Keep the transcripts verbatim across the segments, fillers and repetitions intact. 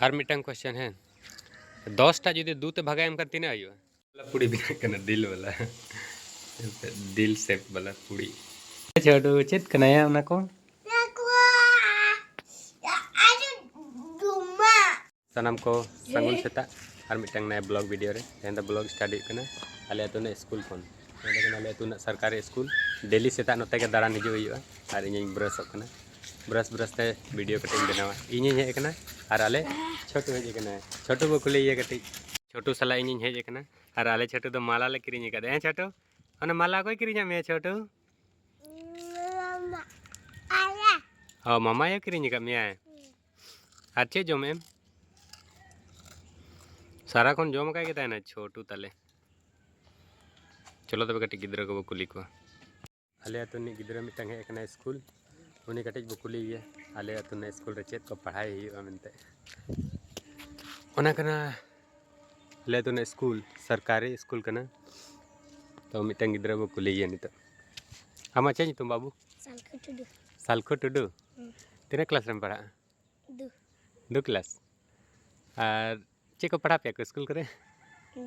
ᱟᱨ ᱢᱤᱫᱴᱟᱝ ᱠᱚᱥᱪᱮᱱ, ᱦᱮᱸ, ᱫᱚᱥᱴᱟ ᱡᱩᱫᱤ ᱫᱩ ᱛᱮ ᱵᱷᱟᱜᱟᱭ ᱮᱢ ᱠᱷᱟᱱ ᱛᱤᱱᱟᱹᱜ ᱦᱩᱭᱩᱜᱼᱟ? ᱯᱩᱲᱤ ᱵᱮᱱᱟᱜ ᱠᱟᱱᱟ, ᱫᱤᱞ ᱵᱟᱞᱟ᱾ ᱫᱤᱞ ᱥᱮᱯ ᱵᱟᱞᱟ ᱯᱩᱲᱤ᱾ ᱪᱷᱳᱴᱩ, ᱪᱮᱫ ᱠᱟᱱᱟᱭᱟ ᱚᱱᱟ ᱠᱚ? ᱥᱟᱱᱟᱢ ᱠᱚ ᱥᱟᱹᱜᱩᱱ ᱥᱮᱛᱟᱜ ᱟᱨ ᱢᱤᱫᱴᱟᱝ ᱱᱟᱭᱟ ᱵᱞᱚᱜ ᱵᱷᱤᱰᱤᱭᱳ ᱨᱮ᱾ ᱛᱮᱦᱮᱧ ᱫᱚ ᱵᱞᱚᱜ ᱥᱴᱟᱨᱴ ᱦᱩᱭᱩᱜ ᱠᱟᱱᱟ᱾ ᱟᱞᱮ ᱟᱹᱛᱩ ᱨᱮᱱᱟᱜ ᱥᱠᱩᱞ ᱠᱷᱚᱱ, ᱱᱚᱸᱰᱮ ᱠᱟᱱᱟ ᱟᱞᱮ ᱟᱹᱛᱩ ᱨᱮᱱᱟᱜ ᱥᱚᱨᱠᱟᱨᱤ ᱥᱠᱩᱞ᱾ ᱰᱮᱞᱤ ᱥᱮᱛᱟᱜ ᱱᱚᱛᱮ ᱜᱮ ᱫᱟᱬᱟᱱ ᱦᱤᱡᱩᱜ ᱦᱩᱭᱩᱜᱼᱟ᱾ ᱟᱨ ᱤᱧᱤᱧ ᱵᱨᱟᱥᱚᱜ ᱠᱟᱱᱟ, ᱵᱨᱟᱥ ᱵᱨᱟᱥ ᱛᱮ ᱵᱷᱤᱰᱤᱭᱳ ᱠᱟᱹᱴᱤᱡ ᱤᱧ ᱵᱮᱱᱟᱣᱟ᱾ ᱤᱧᱤᱧ ᱦᱮᱡ ᱟᱠᱟᱱᱟ ᱟᱨ ᱟᱞᱮ ᱪᱷᱳᱴᱩ ᱦᱮᱡ ᱟᱠᱟᱱᱟᱭ᱾ ᱪᱷᱳᱴᱩ ᱵᱚ ᱠᱩᱞᱤᱭᱮᱭᱟ ᱠᱟᱹᱴᱤᱡ᱾ ᱪᱷᱳᱴᱩ ᱥᱟᱞᱟᱜ ᱤᱧᱤᱧ ᱦᱮᱡ ᱟᱠᱟᱱᱟ ᱟᱨ ᱟᱞᱮ ᱪᱷᱳᱴᱩ ᱫᱚ ᱢᱟᱞᱟ ᱞᱮ ᱠᱤᱨᱤᱧ ᱟᱠᱟᱫᱟ᱾ ᱦᱮᱸ ᱪᱷᱳᱴᱩ, ᱚᱱᱟ ᱢᱟᱞᱟ ᱚᱠᱚᱭ ᱠᱤᱨᱤᱧᱟᱜ ᱢᱮᱭᱟ ᱪᱷᱳᱴᱩ? ᱚ, ᱢᱟᱢᱟᱭ ᱠᱤᱨᱤᱧ ᱟᱠᱟᱫ ᱢᱮᱭᱟᱭ᱾ ᱟᱨ ᱪᱮᱫ ᱡᱚᱢᱮᱫ ᱮᱢ? ᱥᱟᱨᱟ ᱠᱷᱚᱱ ᱡᱚᱢ ᱟᱠᱟᱫ ᱜᱮ ᱛᱟᱦᱮᱱᱟ ᱪᱷᱳᱴᱩ ᱛᱟᱞᱮ᱾ ᱪᱚᱞᱚ ᱛᱚᱵᱮ ᱠᱟᱹᱴᱤᱡ ᱜᱤᱫᱽᱨᱟᱹ ᱠᱚᱵᱚ ᱠᱩᱞᱤ ᱠᱚᱣᱟ᱾ ᱟᱞᱮ ᱟᱹᱛᱩ ᱨᱤᱱᱤᱡ ᱜᱤᱫᱽᱨᱟᱹ ᱢᱤᱫᱴᱟᱝ ᱦᱮᱡ ᱟᱠᱟᱱᱟᱭ ᱥᱠᱩᱞ, ᱩᱱᱤ ᱠᱟᱹᱴᱤᱡ ᱵᱚ ᱠᱩᱞᱤᱭᱮᱭᱟ ᱟᱞᱮ ᱟᱹᱛᱩ ᱨᱮᱱᱟᱜ ᱥᱠᱩᱞ ᱨᱮ ᱪᱮᱫ ᱠᱚ ᱯᱟᱲᱦᱟᱭ ᱦᱩᱭᱩᱜᱼᱟ ᱢᱮᱱᱛᱮ᱾ ᱚᱱᱟ ᱠᱟᱱᱟ ᱟᱞᱮ ᱟᱹᱛᱩ ᱨᱮᱱᱟᱜ ᱥᱠᱩᱞ, ᱥᱚᱨᱠᱟᱨᱤ ᱥᱠᱩᱞ ᱠᱟᱱᱟ᱾ ᱛᱚ ᱢᱤᱫᱴᱟᱝ ᱜᱤᱫᱽᱨᱟᱹ ᱵᱚ ᱠᱩᱞᱤᱭᱮᱭᱟ ᱱᱤᱛᱚᱜ᱾ ᱟᱢᱟᱜ ᱪᱮᱫ ᱧᱩᱛᱩᱢ ᱵᱟᱹᱵᱩ? ᱥᱟᱞᱠᱷᱩ ᱴᱩᱰᱩ᱾ ᱥᱟᱞᱠᱷᱩ ᱴᱩᱰᱩ? ᱦᱩᱸ᱾ ᱛᱤᱱᱟᱹᱜ ᱠᱞᱟᱥ ᱨᱮᱢ ᱯᱟᱲᱦᱟᱜᱼᱟ? ᱫᱩ᱾ ᱫᱩ ᱠᱞᱟᱥ? ᱟᱨ ᱪᱮᱫ ᱠᱚ ᱯᱟᱲᱦᱟᱣ ᱯᱮᱭᱟ ᱠᱚ ᱥᱠᱩᱞ ᱠᱚᱨᱮ?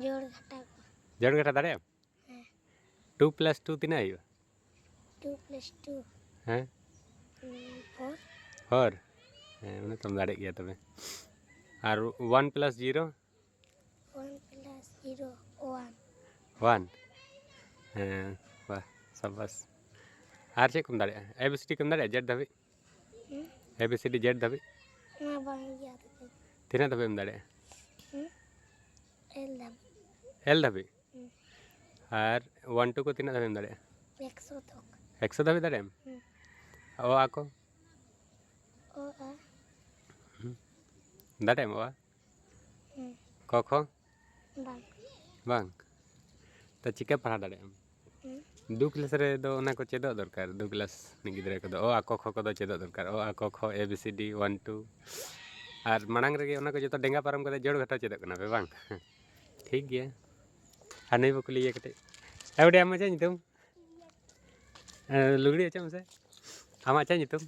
ᱡᱳᱲ ᱜᱷᱟᱴᱟ ᱠᱚ᱾ ᱡᱳᱲ ᱜᱷᱟᱴᱟ ᱫᱟᱲᱮᱭᱟᱜ ᱟᱢ? ᱦᱮᱸ᱾ ᱴᱩ ᱯᱞᱟᱥ ᱴᱩ ᱛᱤᱱᱟᱹᱜ ᱦᱩᱭᱩᱜᱼᱟ? Two plus two. ᱦᱮᱸ? ᱩᱸ, ᱯᱷᱳᱨ᱾ ᱯᱷᱳᱨ? ᱦᱮᱸ, ᱚᱱᱟ ᱛᱚᱢ ᱫᱟᱲᱮᱜ ᱜᱮᱭᱟ ᱛᱚᱵᱮ᱾ ᱟᱨ one plus zero? One plus zero, one. One? ᱦᱮᱸ, ᱵᱟᱦ, ᱥᱟᱵᱟᱥ᱾ ᱟᱨ ᱪᱮᱫ ᱠᱚᱢ ᱫᱟᱲᱮᱭᱟᱜᱼᱟ? ᱮ ᱵᱤ ᱥᱤ ᱰᱤ ᱠᱚᱢ ᱫᱟᱲᱮᱭᱟᱜᱼᱟ, ᱡᱮᱰ ᱫᱷᱟᱹᱵᱤᱡ? ᱦᱩᱸ? ᱮ ᱵᱤ ᱥᱤ ᱰᱤ ᱡᱮᱰ ᱫᱷᱟᱹᱵᱤᱡ? ᱚᱱᱟ ᱵᱟᱝ ᱤᱭᱟᱹ ᱫᱷᱟᱹᱵᱤᱡ᱾ ᱛᱤᱱᱟᱹᱜ ᱫᱷᱟᱹᱵᱤᱡ ᱮᱢ ᱫᱟᱲᱮᱭᱟᱜᱼᱟ? ᱦᱩᱸ? ᱮᱞ ᱫᱷᱟᱹᱵᱤᱡ᱾ ᱮᱞ ᱫᱷᱟᱹᱵᱤᱡ? ᱦᱩᱸ᱾ ᱟᱨ ᱚᱣᱟᱱ ᱴᱩ ᱠᱚ ᱛᱤᱱᱟᱹᱜ ᱫᱷᱟᱹᱵᱤᱡ ᱮᱢ ᱫᱟᱲᱮᱭᱟᱜᱼᱟ? ᱮᱠᱥᱚ ᱛᱚᱠ᱾ ᱮᱠᱥᱚ ᱫᱷᱟᱹᱵᱤᱡ ᱫᱟᱲᱮᱭᱟᱜ ᱟᱢ? ᱦᱩᱸ᱾ ᱚ, ᱟ ᱠᱚ? ᱚ, ᱟ᱾ ᱦᱩᱸ᱾ ᱫᱟᱲᱮᱭᱟᱜ ᱟᱢ ᱚ, ᱟ? ᱦᱩᱸ᱾ ᱠᱚ, ᱠᱷᱚ? ᱵᱟᱝ᱾ ᱵᱟᱝ? ᱛᱚ ᱪᱤᱠᱟᱹ ᱯᱟᱲᱦᱟᱣ ᱫᱟᱲᱮᱭᱟᱜ ᱟᱢ? ᱦᱩᱸ᱾ ᱫᱩ ᱠᱞᱟᱥ ᱨᱮᱫᱚ ᱚᱱᱟ ᱠᱚ ᱪᱮᱫᱚᱜ ᱫᱚᱨᱠᱟᱨ, ᱫᱩ ᱠᱞᱟᱥ ᱨᱤᱱᱤᱡ ᱜᱤᱫᱽᱨᱟᱹ ᱠᱚᱫᱚ ᱚ, ᱟ, ᱠᱚ, ᱠᱷᱚ ᱠᱚᱫᱚ ᱪᱮᱫᱚᱜ ᱫᱚᱨᱠᱟᱨ, ᱚ, ᱟ, ᱠᱚ, ᱠᱷᱚ, A B C D, one two. ᱟᱨ ᱢᱟᱲᱟᱝ ᱨᱮᱜᱮ ᱚᱱᱟ ᱠᱚ ᱡᱚᱛᱚ ᱰᱮᱸᱜᱟ ᱯᱟᱨᱚᱢ ᱠᱟᱛᱮ ᱡᱳᱲ ᱜᱷᱟᱴᱟ ᱪᱮᱫᱚᱜ ᱠᱟᱱᱟ ᱯᱮ ᱵᱟᱝ? ᱴᱷᱤᱠ ᱜᱮᱭᱟ᱾ ᱟᱨ ᱱᱩᱭ ᱵᱚ ᱠᱩᱞᱤᱭᱮᱭᱟ ᱠᱟᱹᱴᱤᱡ᱾ ᱮ ᱵᱩᱰᱤ, ᱟᱢᱟᱜ ᱪᱮᱫ ᱧᱩᱛᱩᱢ? ᱮ, ᱞᱩᱜᱽᱲᱤ ᱚᱪᱚᱜ ᱢᱮᱥᱮ᱾ ᱟᱢᱟᱜ ᱪᱮᱫ ᱧᱩᱛᱩᱢ?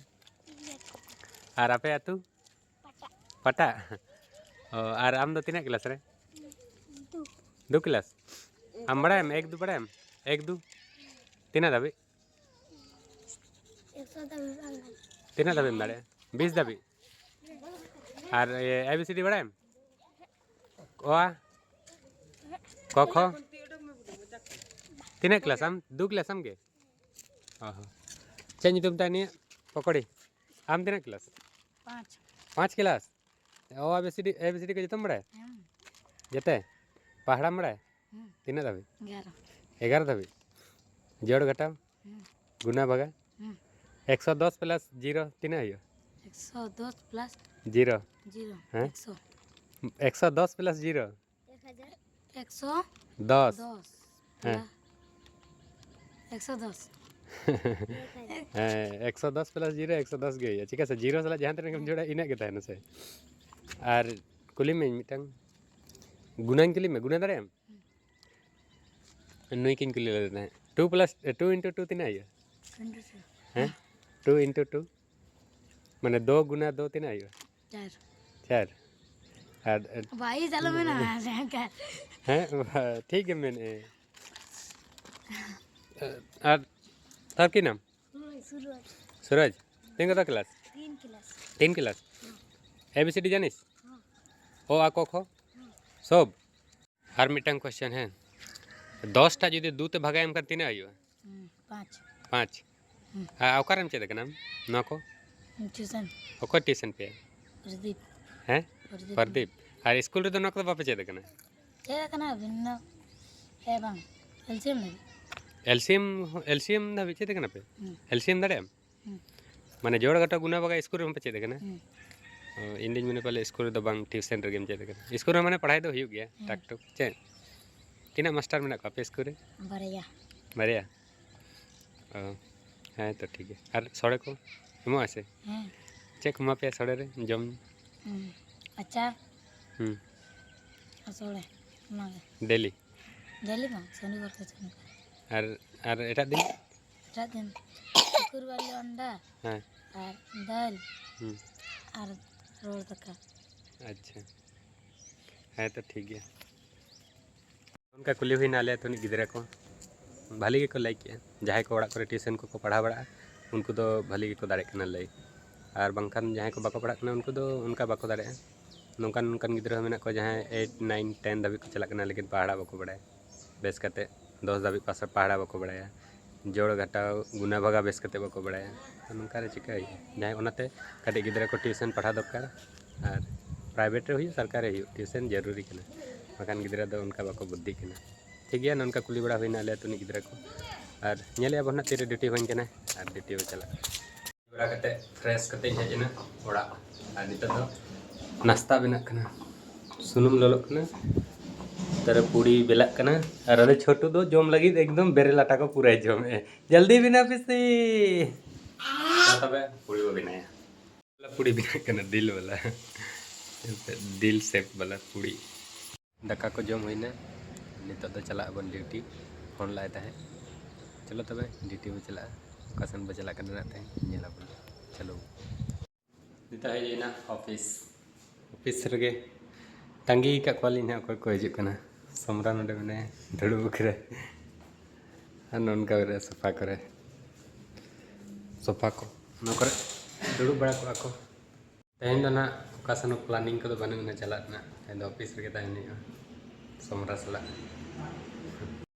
ᱟᱨ ᱟᱯᱮ ᱟᱹᱛᱩ? ᱯᱟᱴᱟ᱾ ᱯᱟᱴᱟ? ᱚ, ᱟᱨ ᱟᱢ ᱫᱚ ᱛᱤᱱᱟᱹᱜ ᱠᱞᱟᱥ ᱨᱮ? ᱫᱩ᱾ ᱫᱩ ᱠᱞᱟᱥ? ᱟᱢ ᱵᱟᱲᱟᱭᱟᱢ ᱮᱠ ᱫᱩ ᱵᱟᱲᱟᱭᱟᱢ? ᱮᱠ ᱫᱩ ᱛᱤᱱᱟᱹᱜ ᱫᱷᱟᱹᱵᱤᱡ? ᱮᱠᱥᱚ ᱫᱷᱟᱹᱵᱤᱡ ᱵᱟᱝ ᱜᱟᱱᱚᱜ᱾ ᱛᱤᱱᱟᱹᱜ ᱫᱷᱟᱹᱵᱤᱡ ᱮᱢ ᱫᱟᱲᱮᱭᱟᱜᱼᱟ? ᱵᱤᱥ ᱫᱷᱟᱹᱵᱤᱡ? ᱟᱨ ᱮ ᱵᱤ ᱥᱤ ᱰᱤ ᱵᱟᱲᱟᱭᱟᱢ? ᱚ ᱟ? ᱠᱚ ᱠᱷᱚ? ᱛᱤᱱᱟᱹᱜ ᱠᱞᱟᱥ ᱟᱢ? ᱫᱩ ᱠᱞᱟᱥ ᱟᱢ ᱜᱮ? ᱚ ᱦᱚᱸ᱾ ᱪᱮᱫ ᱧᱩᱛᱩᱢ ᱛᱟᱭ ᱱᱤᱭᱟᱹ? ᱯᱚᱠᱚᱲᱤ᱾ ᱟᱢ ᱛᱤᱱᱟᱹᱜ ᱠᱞᱟᱥ? ᱯᱟᱸᱪ᱾ ᱯᱟᱸᱪ ᱠᱞᱟᱥ? ᱚ ᱟ ᱵᱤ ᱥᱤ ᱰᱤ, ᱮ ᱵᱤ ᱥᱤ ᱰᱤ ᱠᱚ ᱡᱚᱛᱚᱢ ᱵᱟᱲᱟᱭᱟ? ᱦᱮᱸ᱾ ᱡᱚᱛᱚ? ᱯᱟᱲᱦᱟᱣ ᱵᱟᱲᱟᱭᱟ? ᱦᱮᱸ᱾ ᱛᱤᱱᱟᱹᱜ ᱫᱷᱟᱹᱵᱤᱡ? ᱮᱜᱟᱨᱚ᱾ ᱮᱜᱟᱨᱚ ᱫᱷᱟᱹᱵᱤᱡ? ᱡᱳᱲ ᱜᱷᱟᱴᱟᱣ? ᱦᱮᱸ᱾ ᱜᱩᱱᱟ ᱵᱷᱟᱜᱟ? ᱦᱮᱸ᱾ ᱮᱠᱥᱚ ᱫᱚᱥ ᱯᱞᱟᱥ ᱡᱤᱨᱳ ᱛᱤᱱᱟᱹᱜ ᱦᱩᱭᱩᱜᱼᱟ? ᱮᱠᱥᱚ ᱫᱚᱥ ᱯᱞᱟᱥ ᱡᱤᱨᱳ᱾ ᱡᱤᱨᱳ᱾ ᱦᱮᱸ? ᱮᱠᱥᱚ᱾ ᱮᱠᱥᱚ ᱫᱚᱥ ᱯᱞᱟᱥ ᱡᱤᱨᱳ? ᱮᱠᱥᱚ ᱫᱚᱥ᱾ ᱫᱚᱥ᱾ ᱦᱮᱸ᱾ ᱮᱠᱥᱚ ᱫᱚᱥ᱾ ᱦᱮᱸ, ᱮᱠᱥᱚ ᱫᱚᱥ ᱯᱞᱟᱥ ᱡᱤᱨᱳ, ᱮᱠᱥᱚ ᱫᱚᱥ ᱜᱮ ᱦᱩᱭᱩᱜᱼᱟ᱾ ᱪᱤᱠᱟᱹ ᱥᱮ, ᱡᱤᱨᱳ ᱥᱟᱞᱟᱜ ᱡᱟᱦᱟᱸ ᱛᱤᱱᱟᱹᱜ ᱜᱮᱢ ᱡᱳᱲᱟ, ᱤᱱᱟᱹᱜ ᱜᱮ ᱛᱟᱦᱮᱱᱟ ᱥᱮ᱾ ᱟᱨ ᱠᱩᱞᱤ ᱢᱤᱭᱟᱹᱧ ᱢᱤᱫᱴᱟᱝ, ᱜᱩᱱᱟᱧ ᱠᱩᱞᱤ ᱢᱮ, ᱜᱩᱱᱟ ᱫᱟᱲᱮᱭᱟᱜ ᱟᱢ? ᱱᱩᱭ ᱠᱤᱧ ᱠᱩᱞᱤ ᱞᱮᱫᱮ ᱛᱟᱦᱮᱸᱫ, two plus, two into two ᱛᱤᱱᱟᱹᱜ ᱦᱩᱭᱩᱜᱼᱟ? Two into two. ᱦᱮᱸ? ᱴᱩ ᱤᱱᱴᱩ ᱴᱩ, ᱢᱟᱱᱮ ᱫᱳ ᱜᱩᱱᱟ ᱫᱳ ᱛᱤᱱᱟᱹᱜ ᱦᱩᱭᱩᱜᱼᱟ? ᱪᱟᱨ᱾ ᱪᱟᱨ᱾ ᱟᱨ, ᱵᱟᱭᱤᱥ ᱟᱞᱚ ᱢᱮᱱᱟ, ᱦᱮᱸ, ᱴᱷᱤᱠ ᱜᱮᱢ ᱢᱮᱱᱮᱫᱼᱟ᱾ ᱟᱨ ᱛᱟᱨ ᱠᱤ ᱱᱟᱢ? ᱥᱩᱨᱚᱡᱽ᱾ ᱥᱩᱨᱚᱡᱽ, ᱛᱤᱱ ᱠᱚᱛᱚ ᱠᱞᱟᱥ? ᱛᱤᱱ ᱠᱞᱟᱥ᱾ ᱛᱤᱱ ᱠᱞᱟᱥ? ᱮ ᱵᱤ ᱥᱤ ᱰᱤ ᱡᱟᱱᱤᱥ? ᱦᱮᱸ᱾ ᱚ, ᱟ, ᱠᱚ, ᱠᱷᱚ? ᱦᱮᱸ᱾ ᱥᱚᱵ? ᱟᱨ ᱢᱤᱫᱴᱟᱝ ᱠᱚᱥᱪᱮᱱ, ᱦᱮᱸ, ᱫᱚᱥ ᱴᱟᱜ ᱡᱩᱫᱤ ᱫᱩ ᱛᱮ ᱵᱷᱟᱜᱟᱭ ᱮᱢ ᱠᱷᱟᱱ ᱛᱤᱱᱟᱹᱜ ᱦᱩᱭᱩᱜᱼᱟ? ᱦᱩᱸ, ᱯᱟᱸᱪ᱾ ᱯᱟᱸᱪ᱾ ᱦᱩᱸ᱾ ᱟᱨ ᱚᱠᱟᱨᱮᱢ ᱪᱮᱫ ᱟᱠᱟᱱᱟ ᱱᱚᱣᱟ ᱠᱚ? ᱴᱤᱭᱩᱥᱚᱱ᱾ ᱚᱠᱚᱭ ᱴᱤᱭᱩᱥᱚᱱ ᱯᱮᱭᱟ? ᱯᱨᱚᱫᱤᱯ᱾ ᱦᱮᱸ? ᱯᱨᱚᱫᱤᱯ᱾ ᱯᱨᱚᱫᱤᱯ᱾ ᱟᱨ ᱥᱠᱩᱞ ᱨᱮᱫᱚ ᱱᱚᱣᱟ ᱠᱚᱫᱚ ᱵᱟᱯᱮ ᱪᱮᱫ ᱟᱠᱟᱱᱟ? ᱪᱮᱫ ᱟᱠᱟᱱᱟ ᱵᱷᱤᱱᱱᱚ, ᱮ ᱵᱟᱝ, ᱮᱞ ᱥᱤ ᱮᱢ ᱫᱷᱟᱹᱵᱤᱡ᱾ ᱮᱞ ᱥᱤ ᱮᱢ, ᱮᱞ ᱥᱤ ᱮᱢ ᱫᱷᱟᱹᱵᱤᱡ ᱪᱮᱫ ᱟᱠᱟᱱᱟ ᱯᱮ? ᱦᱩᱸ᱾ ᱮᱞ ᱥᱤ ᱮᱢ ᱫᱟᱲᱮᱭᱟᱜ ᱟᱢ? ᱦᱩᱸ᱾ ᱢᱟᱱᱮ ᱡᱳᱲ ᱜᱷᱟᱴᱟ ᱜᱩᱱᱟ ᱵᱷᱟᱜᱟ ᱥᱠᱩᱞ ᱨᱮᱦᱚᱸ ᱯᱮ ᱪᱮᱫ ᱟᱠᱟᱱᱟ? ᱦᱩᱸ᱾ ᱚ, ᱤᱧ ᱫᱩᱧ ᱢᱮᱱᱟ ᱯᱟᱞᱮ ᱥᱠᱩᱞ ᱨᱮᱫᱚ ᱵᱟᱝ, ᱴᱤᱭᱩᱥᱚᱱ ᱨᱮᱜᱮᱢ ᱪᱮᱫ ᱟᱠᱟᱱᱟ᱾ ᱥᱠᱩᱞ ᱨᱮ ᱢᱟᱱᱮ ᱯᱟᱲᱦᱟᱣ ᱫᱚ ᱦᱩᱭᱩᱜ ᱜᱮᱭᱟ, ᱦᱮᱸ᱾ ᱴᱟᱠ ᱴᱩᱠ, ᱪᱮᱫ? ᱛᱤᱱᱟᱹᱜ ᱢᱟᱥᱴᱟᱨ ᱢᱮᱱᱟᱜ ᱠᱚᱣᱟ ᱟᱯᱮ ᱥᱠᱩᱞ ᱨᱮ? ᱵᱟᱨᱭᱟ᱾ ᱵᱟᱨᱭᱟ? ᱚ, ᱦᱮᱸ ᱛᱚ ᱴᱷᱤᱠ ᱜᱮᱭᱟ᱾ ᱟᱨ ᱥᱚᱲᱮ ᱠᱚ ᱮᱢᱚᱜᱼᱟ ᱥᱮ? ᱦᱮᱸ᱾ ᱪᱮᱫ ᱠᱚ ᱮᱢᱟ ᱯᱮᱭᱟ ᱥᱚᱲᱮ ᱨᱮ ᱡᱚᱢ? ᱦᱩᱸ, ᱟᱪᱟᱨ᱾ ᱦᱩᱸ᱾ ᱟᱨ ᱥᱚᱲᱮ, ᱚᱱᱟᱜᱮ᱾ ᱰᱮᱞᱤ? ᱰᱮᱞᱤ ᱵᱟᱝ, ᱥᱚᱱᱤᱵᱟᱨ ᱠᱮ ᱥᱚᱱᱤᱵᱟᱨ᱾ ᱟᱨ, ᱟᱨ ᱮᱴᱟᱜ ᱫᱤᱱ? ᱮᱴᱟᱜ ᱫᱤᱱ ᱥᱩᱠᱨᱵᱟᱨ ᱦᱤᱞᱳᱜ ᱟᱱᱰᱟ, ᱦᱮᱸ᱾ ᱟᱨ ᱫᱟᱹᱞ, ᱦᱩᱸ᱾ ᱟᱨ ᱨᱚᱦᱚᱲ ᱫᱟᱠᱟ᱾ ᱟᱪᱪᱷᱟ᱾ ᱦᱮᱸ, ᱛᱚ ᱴᱷᱤᱠ ᱜᱮᱭᱟ᱾ ᱚᱱᱠᱟ ᱠᱩᱞᱤ ᱦᱩᱭᱱᱟ ᱟᱞᱮ ᱟᱹᱛᱩ ᱨᱤᱱᱤᱡ ᱜᱤᱫᱽᱨᱟᱹ ᱠᱚ, ᱵᱷᱟᱹᱞᱤ ᱜᱮᱠᱚ ᱞᱟᱹᱭ ᱠᱮᱜᱼᱟ᱾ ᱡᱟᱦᱟᱸᱭ ᱠᱚ ᱚᱲᱟᱜ ᱠᱚᱨᱮ ᱴᱤᱭᱩᱥᱚᱱ ᱠᱚᱠᱚ ᱯᱟᱲᱦᱟᱣ ᱵᱟᱲᱟᱜᱼᱟ, ᱩᱱᱠᱩ ᱫᱚ ᱵᱷᱟᱹᱞᱤ ᱜᱮᱠᱚ ᱫᱟᱲᱮᱭᱟᱜ ᱠᱟᱱᱟ ᱞᱟᱹᱭ, ᱟᱨ ᱵᱟᱝᱠᱷᱟᱱ ᱡᱟᱦᱟᱸᱭ ᱠᱚ ᱵᱟᱠᱚ ᱯᱟᱲᱦᱟᱜ ᱠᱟᱱᱟ, ᱩᱱᱠᱩ ᱫᱚ ᱚᱱᱠᱟ ᱵᱟᱠᱚ ᱫᱟᱲᱮᱭᱟᱜᱼᱟ᱾ ᱱᱚᱝᱠᱟᱱ ᱱᱚᱝᱠᱟᱱ ᱜᱤᱫᱽᱨᱟᱹ ᱦᱚᱸ ᱢᱮᱱᱟᱜ ᱠᱚᱣᱟ, ᱡᱟᱦᱟᱸᱭ ᱮᱭᱤᱴ, ᱱᱟᱭᱤᱱ, ᱴᱮᱱ ᱫᱷᱟᱹᱵᱤᱡ ᱠᱚ ᱪᱟᱞᱟᱜ ᱠᱟᱱᱟ, ᱞᱮᱠᱤᱱ ᱯᱟᱲᱦᱟᱜ ᱵᱟᱠᱚ ᱵᱟᱲᱟᱭᱟ ᱵᱮᱥ ᱠᱟᱛᱮ᱾ ᱫᱚᱥ ᱫᱷᱟᱹᱵᱤᱡ ᱯᱟᱥ, ᱯᱟᱲᱦᱟᱣ ᱵᱟᱠᱚ ᱵᱟᱲᱟᱭᱟ, ᱡᱚᱲ ᱜᱷᱟᱴᱟᱣ ᱜᱩᱱᱟ ᱵᱷᱟᱜᱟ ᱵᱮᱥ ᱠᱟᱛᱮ ᱵᱟᱠᱚ ᱵᱟᱲᱟᱭᱟ᱾ ᱛᱚ ᱱᱚᱝᱠᱟ ᱨᱮ ᱪᱤᱠᱟᱹ ᱦᱩᱭᱩᱜᱼᱟ? ᱡᱟᱦᱟᱸᱭ ᱚᱱᱟᱛᱮ ᱠᱟᱹᱴᱤᱡ ᱜᱤᱫᱽᱨᱟᱹ ᱠᱚ ᱴᱤᱭᱩᱥᱚᱱ ᱯᱟᱲᱦᱟᱣ ᱫᱚᱨᱠᱟᱨ, ᱟᱨ ᱯᱨᱟᱭᱵᱷᱮᱴ ᱨᱮ ᱦᱩᱭᱩᱜ, ᱥᱚᱨᱠᱟᱨᱤ ᱦᱩᱭᱩᱜ, ᱴᱤᱭᱩᱥᱚᱱ ᱡᱟᱹᱨᱩᱨᱤ ᱠᱟᱱᱟ, ᱵᱟᱠᱷᱟᱱ ᱜᱤᱫᱽᱨᱟᱹ ᱫᱚ ᱚᱱᱠᱟ ᱵᱟᱠᱚ ᱵᱩᱫᱽᱫᱷᱤᱜ ᱠᱟᱱᱟ᱾ ᱴᱷᱤᱠ ᱜᱮᱭᱟ, ᱱᱚᱝᱠᱟ ᱠᱩᱞᱤ ᱵᱟᱲᱟ ᱦᱩᱭᱱᱟ ᱟᱞᱮ ᱟᱹᱛᱩ ᱨᱤᱱᱤᱡ ᱜᱤᱫᱽᱨᱟᱹ ᱠᱚ, ᱟᱨ ᱧᱮᱞᱮᱫᱼᱟ ᱵᱚᱱ ᱦᱟᱸᱜ ᱛᱤᱨᱮ ᱰᱤᱭᱩᱴᱤ ᱦᱚᱧ ᱠᱟᱱᱟ, ᱟᱨ ᱰᱤᱭᱩᱴᱤ ᱵᱚ ᱪᱟᱞᱟᱜᱼᱟ᱾ ᱵᱟᱲᱟ ᱠᱟᱛᱮ ᱯᱷᱨᱮᱥ ᱠᱟᱛᱮᱧ ᱦᱮᱡ ᱮᱱᱟ ᱚᱲᱟᱜ, ᱟᱨ ᱱᱤᱛᱚᱜ ᱫᱚ ᱱᱟᱥᱛᱟ ᱵᱮᱱᱟᱜ ᱠᱟᱱᱟ, ᱥᱩᱱᱩᱢ ᱞᱚᱞᱚᱜ ᱠᱟᱱᱟ, ᱛᱟᱨᱯᱚᱨᱮ ᱯᱩᱲᱤ ᱵᱮᱞᱟᱜ ᱠᱟᱱᱟ, ᱟᱨ ᱟᱞᱮ ᱪᱷᱳᱴᱩ ᱫᱚ ᱡᱚᱢ ᱞᱟᱹᱜᱤᱫ ᱮᱠᱫᱚᱢ ᱵᱮᱨᱮᱞ ᱟᱴᱟ ᱠᱚ ᱯᱩᱨᱟᱹᱭ ᱡᱚᱢᱮᱫᱼᱟ᱾ ᱡᱚᱞᱫᱤ ᱵᱮᱱᱟᱣ ᱯᱮᱥᱮ᱾ ᱢᱟ ᱛᱚᱵᱮ ᱯᱩᱲᱤ ᱵᱚ ᱵᱮᱱᱟᱣᱟ᱾ ᱯᱩᱲᱤ ᱵᱮᱱᱟᱜ ᱠᱟᱱᱟ, ᱫᱤᱞ ᱵᱟᱞᱟ, ᱫᱤᱞ ᱥᱮᱯ ᱵᱟᱞᱟ ᱯᱩᱲᱤ᱾ ᱫᱟᱠᱟ ᱠᱚ ᱡᱚᱢ ᱦᱩᱭᱱᱟ, ᱱᱤᱛᱚᱜ ᱫᱚ ᱪᱟᱞᱟᱜ ᱟᱵᱚᱱ ᱰᱤᱭᱩᱴᱤ᱾ ᱯᱷᱳᱱ ᱞᱟᱭ ᱛᱟᱦᱮᱸᱫ᱾ ᱪᱚᱞᱚ ᱛᱚᱵᱮ ᱰᱤᱭᱩᱴᱤ ᱵᱚ ᱪᱟᱞᱟᱜᱼᱟ᱾ ᱚᱠᱟ ᱥᱮᱱ ᱵᱚ ᱪᱟᱞᱟᱜ ᱠᱟᱱᱟ ᱱᱟᱜ ᱛᱮᱦᱮᱧ ᱧᱮᱞ ᱟᱵᱚᱱ᱾ ᱪᱚᱞᱚ᱾ ᱱᱤᱛᱚᱜ ᱦᱮᱡ ᱦᱩᱭᱱᱟ ᱚᱯᱷᱤᱥ᱾ ᱚᱯᱷᱤᱥ ᱨᱮᱜᱮ ᱛᱟᱺᱜᱤ ᱟᱠᱟᱫ ᱠᱚᱣᱟᱞᱤᱧ ᱦᱟᱸᱜ, ᱚᱠᱚᱭ ᱠᱚ ᱦᱤᱡᱩᱜ ᱠᱟᱱᱟ᱾ ᱥᱚᱢᱨᱟ ᱱᱚᱰᱮ ᱢᱮᱱᱟᱭᱟ ᱫᱩᱲᱩᱵ ᱵᱟᱠᱷᱨᱟ, ᱟᱨ ᱱᱚᱝᱠᱟ ᱠᱚᱨᱮ ᱥᱳᱯᱷᱟ ᱠᱚᱨᱮ, ᱥᱳᱯᱷᱟ ᱠᱚ, ᱱᱚᱣᱟ ᱠᱚᱨᱮ ᱫᱩᱲᱩᱵ ᱵᱟᱲᱟ ᱠᱚᱜᱼᱟ ᱠᱚ᱾ ᱛᱮᱦᱮᱧ ᱫᱚ ᱱᱟᱜ ᱚᱠᱟ ᱥᱮᱱ ᱦᱚᱸ ᱯᱞᱟᱱᱤᱝ ᱠᱚᱫᱚ ᱵᱟᱹᱱᱩᱜ ᱟᱱᱟ ᱪᱟᱞᱟᱜ ᱨᱮᱱᱟᱜ᱾ ᱛᱮᱦᱮᱧ ᱫᱚ ᱚᱯᱷᱤᱥ ᱨᱮᱜᱮ ᱛᱟᱦᱮᱱ ᱦᱩᱭᱩᱜᱼᱟ ᱥᱚᱢᱨᱟ ᱥᱟᱞᱟᱜ᱾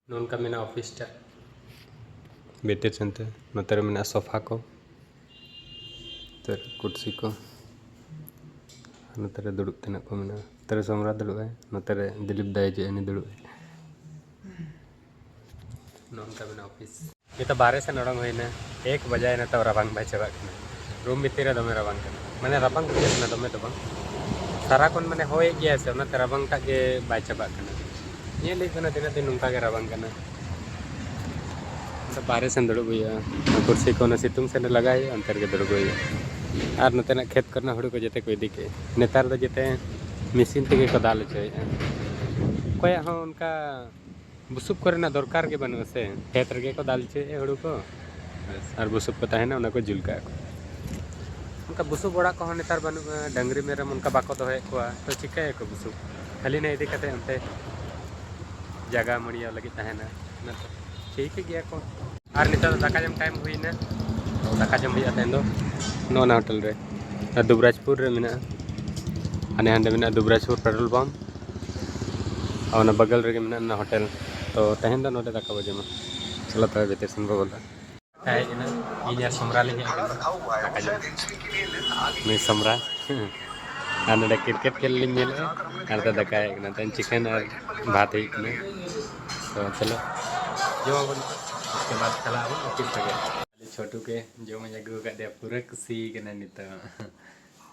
ᱱᱚᱝᱠᱟ ᱢᱮᱱᱟᱜᱼᱟ ᱚᱯᱷᱤᱥ ᱴᱟᱜ ᱵᱷᱤᱛᱤᱨ ᱥᱮᱱᱛᱮ᱾ ᱱᱚᱛᱮ ᱨᱮ ᱢᱮᱱᱟᱜᱼᱟ ᱥᱳᱯᱷᱟ ᱠᱚ, ᱱᱚᱛᱮ ᱨᱮ ᱠᱩᱨᱥᱤ ᱠᱚ, ᱟᱨ ᱱᱚᱛᱮ ᱨᱮ ᱫᱩᱲᱩᱵ ᱛᱮᱱᱟᱜ ᱠᱚ ᱢᱮᱱᱟᱜᱼᱟ᱾ ᱱᱚᱛᱮ ᱨᱮ ᱥᱚᱢᱨᱟ ᱫᱩᱲᱩᱵᱼᱟᱭ, ᱱᱚᱛᱮ ᱨᱮ ᱫᱤᱞᱤᱯ ᱫᱟᱭ ᱦᱤᱡᱩᱜᱼᱟ, ᱩᱱᱤ ᱫᱩᱲᱩᱵᱼᱟᱭ᱾ ᱱᱚᱝᱠᱟ ᱢᱮᱱᱟᱜᱼᱟ ᱚᱯᱷᱤᱥ᱾ ᱱᱤᱛᱚᱜ ᱵᱟᱦᱨᱮ ᱥᱮᱱ ᱚᱰᱚᱝ ᱦᱩᱭᱱᱟ, ᱮᱠ ᱵᱟᱡᱟᱭᱮᱱᱟ, ᱛᱟᱣ ᱨᱟᱵᱟᱝ ᱵᱟᱭ ᱪᱟᱵᱟᱜ ᱠᱟᱱᱟ᱾ ᱨᱩᱢ ᱵᱷᱤᱛᱤᱨ ᱨᱮ ᱫᱚᱢᱮ ᱨᱟᱵᱟᱝ ᱠᱟᱱᱟ, ᱢᱟᱱᱮ ᱨᱟᱵᱟᱝ ᱵᱩᱡᱷᱟᱹᱜ ᱠᱟᱱᱟ ᱫᱚᱢᱮ ᱫᱚ ᱵᱟᱝ, ᱥᱟᱨᱟᱠᱷᱚᱱ ᱢᱟᱱᱮ ᱦᱚᱭᱮᱫ ᱜᱮᱭᱟᱭ ᱥᱮ, ᱚᱱᱟᱛᱮ ᱨᱟᱵᱟᱝ ᱴᱟᱜ ᱜᱮ ᱵᱟᱭ ᱪᱟᱵᱟᱜ ᱠᱟᱱᱟ᱾ ᱧᱮᱞ ᱦᱩᱭᱩᱜ ᱠᱟᱱᱟ ᱛᱤᱱᱟᱹᱜ ᱫᱤᱱ ᱱᱚᱝᱠᱟ ᱜᱮ ᱨᱟᱵᱟᱝ ᱠᱟᱱᱟ᱾ ᱟᱫᱚ ᱵᱟᱦᱨᱮ ᱥᱮᱱ ᱫᱩᱲᱩᱵ ᱦᱩᱭᱩᱜᱼᱟ, ᱚᱱᱟ ᱠᱩᱨᱥᱤ ᱠᱚ ᱚᱱᱟ ᱥᱤᱛᱩᱝ ᱥᱮᱱ ᱨᱮ ᱞᱟᱜᱟᱭ ᱦᱩᱭᱩᱜᱼᱟ, ᱚᱱᱛᱮ ᱨᱮᱜᱮ ᱫᱩᱲᱩᱵ ᱦᱩᱭᱩᱜᱼᱟ᱾ ᱟᱨ ᱱᱚᱛᱮᱱᱟᱜ ᱠᱷᱮᱛ ᱠᱚᱨᱮᱱᱟᱜ ᱦᱩᱲᱩ ᱠᱚ ᱡᱚᱛᱚ ᱠᱚ ᱤᱫᱤ ᱠᱮᱫ᱾ ᱱᱮᱛᱟᱨ ᱫᱚ ᱡᱚᱛᱚ ᱢᱮᱥᱤᱱ ᱛᱮᱜᱮ ᱠᱚ ᱫᱟᱞ ᱦᱚᱪᱚᱭᱮᱫᱼᱟ᱾ ᱚᱠᱚᱭᱟᱜ ᱦᱚᱸ ᱚᱱᱠᱟ ᱵᱩᱥᱩᱵ ᱠᱚᱨᱮᱱᱟᱜ ᱫᱚᱨᱠᱟᱨ ᱜᱮ ᱵᱟᱹᱱᱩᱜᱼᱟ ᱥᱮ, ᱠᱷᱮᱛ ᱨᱮᱜᱮ ᱠᱚ ᱫᱟᱞ ᱦᱚᱪᱚᱭᱮᱫᱼᱟ ᱦᱩᱲᱩ ᱠᱚ, ᱵᱮᱥ, ᱟᱨ ᱵᱩᱥᱩᱵ ᱠᱚ ᱛᱟᱦᱮᱱᱟ, ᱚᱱᱟ ᱠᱚ ᱡᱩᱞ ᱠᱟᱜᱼᱟ ᱠᱚ᱾ ᱚᱱᱠᱟ ᱵᱩᱥᱩᱵ ᱚᱲᱟᱜ ᱠᱚᱦᱚᱸ ᱱᱮᱛᱟᱨ ᱵᱟᱹᱱᱩᱜᱼᱟ, ᱰᱟᱹᱝᱨᱤ ᱢᱮᱨᱚᱢ ᱚᱱᱠᱟ ᱵᱟᱠᱚ ᱫᱚᱦᱚᱭᱮᱫ ᱠᱚᱣᱟ, ᱛᱚ ᱪᱤᱠᱟᱹᱭᱟᱠᱚ ᱵᱩᱥᱩᱵ? ᱠᱷᱟᱹᱞᱤ ᱱᱤᱭᱟᱹ ᱤᱫᱤ ᱠᱟᱛᱮ ᱚᱱᱛᱮ ᱡᱟᱭᱜᱟ ᱢᱩᱲᱭᱟᱹᱣ ᱞᱟᱹᱜᱤᱫ ᱛᱟᱦᱮᱱᱟ᱾ ᱚᱱᱟ ᱠᱚ ᱴᱷᱤᱠ ᱜᱮᱭᱟ ᱠᱚ᱾ ᱟᱨ ᱱᱤᱛᱚᱜ ᱫᱚ ᱫᱟᱠᱟ ᱡᱚᱢ ᱴᱟᱭᱤᱢ ᱦᱩᱭᱱᱟ᱾ ᱛᱚ ᱫᱟᱠᱟ ᱡᱚᱢ ᱦᱩᱭᱩᱜᱼᱟ ᱛᱮᱦᱮᱧ ᱫᱚ ᱱᱚᱜᱼᱚ ᱱᱟ ᱦᱳᱴᱮᱞ ᱨᱮ, ᱟᱨ ᱫᱩᱵᱨᱟᱡᱽᱯᱩᱨ ᱨᱮ ᱢᱮᱱᱟᱜᱼᱟ᱾ ᱦᱟᱸᱰᱮ ᱦᱟᱸᱰᱮ ᱢᱮᱱᱟᱜᱼᱟ ᱫᱩᱵᱨᱟᱡᱽᱯᱩᱨ ᱯᱮᱴᱨᱳᱞ ᱯᱟᱢᱯ, ᱟᱨ ᱚᱱᱟ ᱵᱟᱜᱟᱞ ᱨᱮᱜᱮ ᱢᱮᱱᱟᱜᱼᱟ ᱚᱱᱟ ᱦᱳᱴᱮᱞ᱾ ᱛᱚ ᱛᱮᱦᱮᱧ ᱫᱚ ᱱᱚᱰᱮ ᱫᱟᱠᱟ ᱵᱚ ᱡᱚᱢᱟ᱾ ᱪᱚᱞᱚ ᱛᱚᱵᱮ ᱵᱷᱤᱛᱤᱨ ᱥᱮᱱ ᱵᱚ ᱵᱚᱞᱚᱜᱼᱟ᱾ ᱦᱮᱡ ᱮᱱᱟ, ᱤᱧ ᱟᱨ ᱥᱚᱢᱨᱟ ᱞᱤᱧ ᱦᱮᱡ ᱟᱠᱟᱱᱟ ᱫᱟᱠᱟ ᱡᱚᱢ᱾ ᱱᱩᱭ ᱥᱚᱢᱨᱟ᱾ ᱟᱨ ᱱᱚᱰᱮ ᱠᱨᱤᱠᱮᱴ ᱠᱷᱮᱞ ᱞᱤᱧ ᱧᱮᱞᱮᱫᱼᱟ, ᱟᱨ ᱱᱚᱛᱮ ᱫᱟᱠᱟ ᱦᱮᱡ ᱟᱠᱟᱱᱟ᱾ ᱛᱮᱦᱮᱧ ᱪᱤᱠᱮᱱ ᱟᱨ ᱵᱷᱟᱛ ᱦᱮᱡ ᱟᱠᱟᱱᱟ᱾ ᱛᱚ ᱪᱚᱞᱚ ᱡᱚᱢ ᱟᱵᱚᱱ, ᱩᱥᱠᱮ ᱵᱟᱫ ᱪᱟᱞᱟᱜ ᱟᱵᱚᱱ ᱚᱯᱷᱤᱥ ᱨᱮᱜᱮ᱾ ᱪᱷᱳᱴᱩ ᱠᱮ ᱡᱚᱢᱟᱜ ᱤᱧ ᱟᱹᱜᱩ ᱟᱠᱟᱫ ᱫᱮᱭᱟ, ᱯᱩᱨᱟᱹ ᱠᱩᱥᱤ ᱠᱟᱱᱟ ᱱᱤᱛᱚᱜ᱾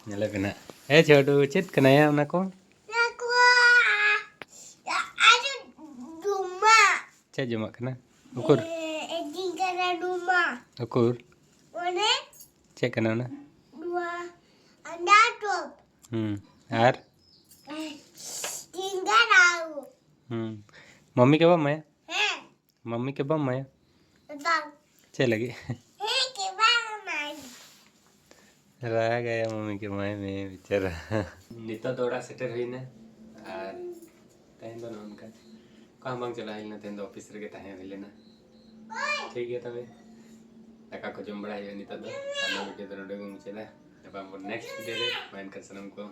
ᱧᱮᱞᱮ ᱯᱮ ᱱᱟᱜ᱾ ᱮ ᱪᱷᱳᱴᱩ, ᱪᱮᱫ ᱠᱟᱱᱟ ᱭᱟ ᱚᱱᱟ ᱠᱚ? ᱪᱮᱫ ᱡᱚᱢᱟᱜ ᱠᱟᱱᱟ? ᱩᱠᱩᱨ? ᱩᱠᱩᱨ? ᱪᱮᱫ ᱠᱟᱱᱟ ᱚᱱᱟ? ᱦᱩᱸ᱾ ᱟᱨ? ᱦᱩᱸ᱾ ᱢᱟᱢᱢᱤ ᱠᱮ ᱵᱟᱢ ᱮᱢᱟᱭᱟ? ᱢᱟᱢᱢᱤ ᱠᱮ ᱵᱟᱢ ᱮᱢᱟᱭᱟ? ᱪᱮᱫ ᱞᱟᱹᱜᱤᱫ? ᱨᱟᱜᱟᱭᱟ ᱢᱟᱢᱢᱤ ᱠᱮ ᱮᱢᱟᱭ ᱢᱮ ᱵᱮᱪᱟᱨᱟ᱾ ᱱᱤᱛᱚᱜ ᱫᱚ ᱚᱲᱟᱜ ᱥᱮᱴᱮᱨ ᱦᱩᱭᱱᱟ, ᱟᱨ ᱛᱮᱦᱮᱧ ᱫᱚ ᱱᱚᱜᱼᱚ ᱱᱚᱝᱠᱟ ᱚᱠᱟ ᱦᱚᱸ ᱵᱟᱝ ᱪᱟᱞᱟᱣ ᱦᱩᱭ ᱞᱮᱱᱟ᱾ ᱛᱮᱦᱮᱧ ᱫᱚ ᱚᱯᱷᱤᱥ ᱨᱮᱜᱮ ᱛᱟᱦᱮᱸ ᱦᱩᱭ ᱞᱮᱱᱟ᱾ ᱴᱷᱤᱠ ᱜᱮᱭᱟ ᱛᱚᱵᱮ, ᱫᱟᱠᱟ ᱠᱚ ᱡᱚᱢ ᱵᱟᱲᱟ ᱦᱩᱭᱩᱜᱼᱟ ᱱᱤᱛᱚᱜ ᱫᱚ᱾ ᱟᱨ ᱱᱚᱣᱟ ᱵᱷᱤᱰᱤᱭᱳ ᱫᱚ ᱱᱚᱰᱮ ᱜᱮ ᱢᱩᱪᱟᱹᱫᱟ᱾ ᱧᱟᱯᱟᱢ ᱟᱵᱚᱱ ᱱᱮᱠᱥᱴ ᱵᱷᱤᱰᱤᱭᱳ ᱨᱮ᱾ ᱢᱟ ᱮᱱᱠᱷᱟᱱ ᱥᱟᱱᱟᱢ ᱠᱚ